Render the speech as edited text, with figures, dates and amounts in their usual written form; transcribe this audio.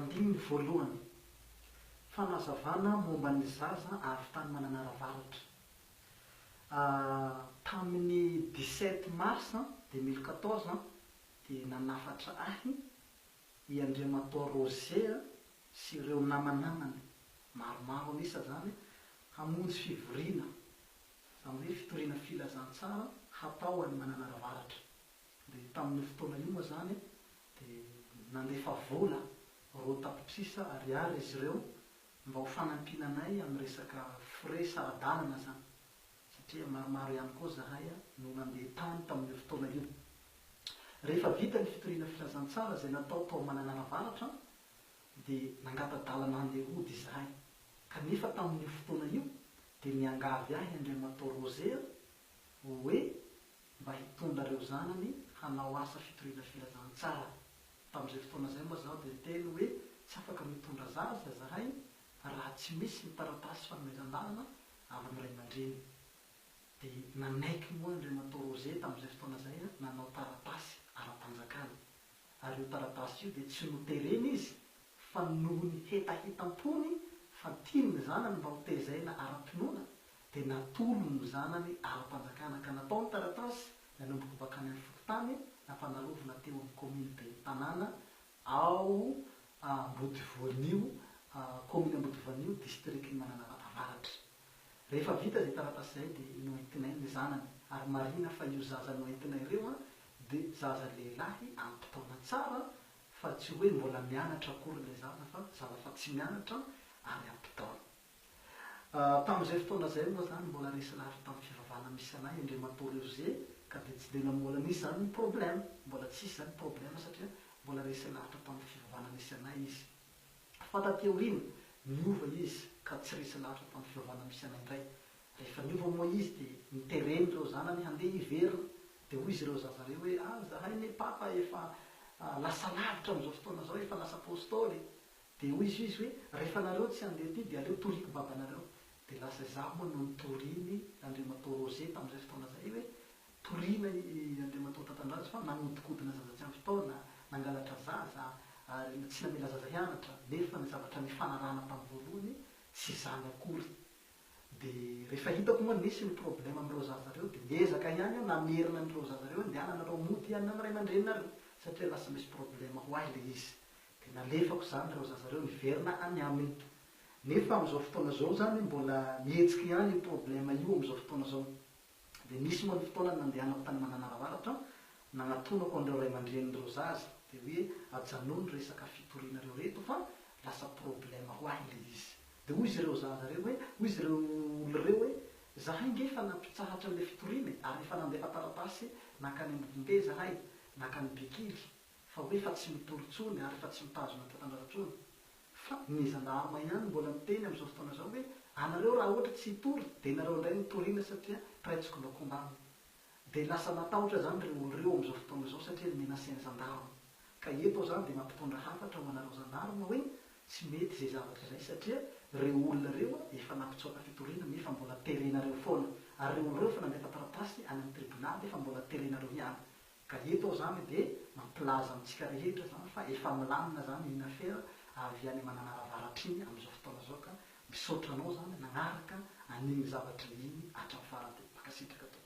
Andininy voalohany. Fanazavana momba ny zaza avy tany Mananara Avaratra. Tamin'ny 17 mars 2014 dia nanafatra ahy i Andriamatoa Roger sy ireo namanamany, maromaro an'isa izany, hamonjy fivoriana, izany hoe fitoriana filazantsara hatao any Mananara Avaratra. Dia tamin'io fotoana io moa izany dia nandefa vola 2 tapitrisa ariary izy ireo mba ho fanampiana anay amin'ny resaka frais sara-dalana izany satria maromaro ihany koa izahay no nandeha tany tamin'io fotoana io. Rehefa vita ny fitoriana filazantsara izay natao tao Mananara Avaratra dia nangata-dalana handeha hody izahay. Kanefa tamin'io fotoana io dia niangavy ahy Andriamatoa Roger hoe mba hitondra ireo zanany hanao asa fitoriana filazantsara. Tamin'izay fotoana izay moa izaho dia niteny hoe tsy afaka mitondra zaza izahay raha tsy misy ny taratasy fanomezan-dalana avy amin'ny ray aman-dreny. Dia nanaiky moa Andriamatoa Roger tamin'izay fotoana izay nanao taratasy ara-panjakana. Ary io taratasy io dia tsy noterena izy fa noho ny hetahetam-pony fa tiany ny zanany mba ho tezaina ara-pinoana dia natolony ny zanany ara-panjakana ka natao ny taratasy nanomboka bakany amin'ny fokontany nampanalovina teo amin'ny kaominy ben'ny tanàna ao Ambodivoanio, kaominy Ambodivoanio, distrikin'i Mananara Avaratra. Rehefa vita izay taratasy izay dia noentinay ny zanany ary marihina fa io zaza noentina ireo dia zaza lehilahy ampy taona tsara fa tsy hoe mbola mianatra akory ilay zaza fa zaza fa tsy mianatra ary ampy taona. Tamin'izay fotoana izay moa izany mbola resy lahatra tamin'ny fivavahana misy anay Andriamatoa Roger ka dia tsy dia mbola nisy izany ny problème, mbola tsisy izany problème satria mbola resy lahatra tamin'ny fivavahana nisy anay izy. Fa taty aoriana, niova izy ka tsy resy lahatra tamin'ny fivavahana misy anay indray. Rehefa niova moa izy dia nitereny ireo zanany handeha hiverina. Dia hoy izy ireo zaza ireo hoe, ah izahay anie papa efa lasa lavitra amin'izao fotoana izao, efa lasa apostoly. Dia hoy izy hoe, rehefa nareo tsy handeha aty dia aleo toriko babanareo. Dia lasa izaho moa no nitoriany Andriamatoa Roger tamin'izay fotoana izay hoe, Torina i Andriamatoa Tatandraza fa nanodikodina zaza tsy ampy taona, nangalatra zaza ary tsy namela zaza hianatra nefa ny zavatra nifanarahana tamin'ny voalohany tsy izany akory. Dia rehefa hitako moa nisy ny problème amin'ireo zaza ireo dia niezaka ihany aho namerina an'ireo zaza ireo hoe ndehananareo mody any amin'ny ray aman-dreninareo satria lasa misy problème ho ahy ilay izy. Dia nalefako izany ireo zaza ireo niverina any aminy. Nefa amin'izao fotoana izao izany mbola mihetsika ihany io problème io amin'izao fotoana izao. Dia nisy moa ny fotoana nandehanako tany Mananara Avaratra, nanatonako an'ireo ray aman-drenin'ireo zaza, dia hoe ajanony resaka fitorianareo reto fa lasa problème ho ahy ilay izy. Dia hoy izy ireo zaza ireo hoe, hoy izy ireo olona ireo hoe, zahay nge efa nampitsahatra an'ilay fitoriana e, ary efa nandefa taratasy nankany Ambovombe zahay, nankany Bekily, fa hoe efa tsy mitory intsony ary efa tsy mitazona an-tanàna intsony. Fa ny zandarma ihany mbola miteny amin'izao fotoana izao hoe anareo raha ohatra tsy hitory dia nareo indray no toriana satria mpiray tsikombakomba aminy. Dia lasa matahotra izany ireo olona ireo amin'izao fotoana izao satria menacer-n'ny zandarma. Ka eto aho izany dia mampitondra hafatra ho anareo zandarma hoe tsy mety izay zavatra izay satria ireo olona ireo efa nampitsoaka fitoriana nefa mbola terenareo foana. Ary ireo olona ireo efa nandefa taratasy any amin'ny tribonaly nefa mbola terenareo ihany. Ka eto aho zany dia mampilaza amintsika rehetra zany fa efa milamina zany iny afera avy any Mananara Avaratra iny amin'izao fotoana izao ka misaotra anao zany nagnaraka an'iny zavatra iny hatramin'ny farany dia mankasitraka tompoko.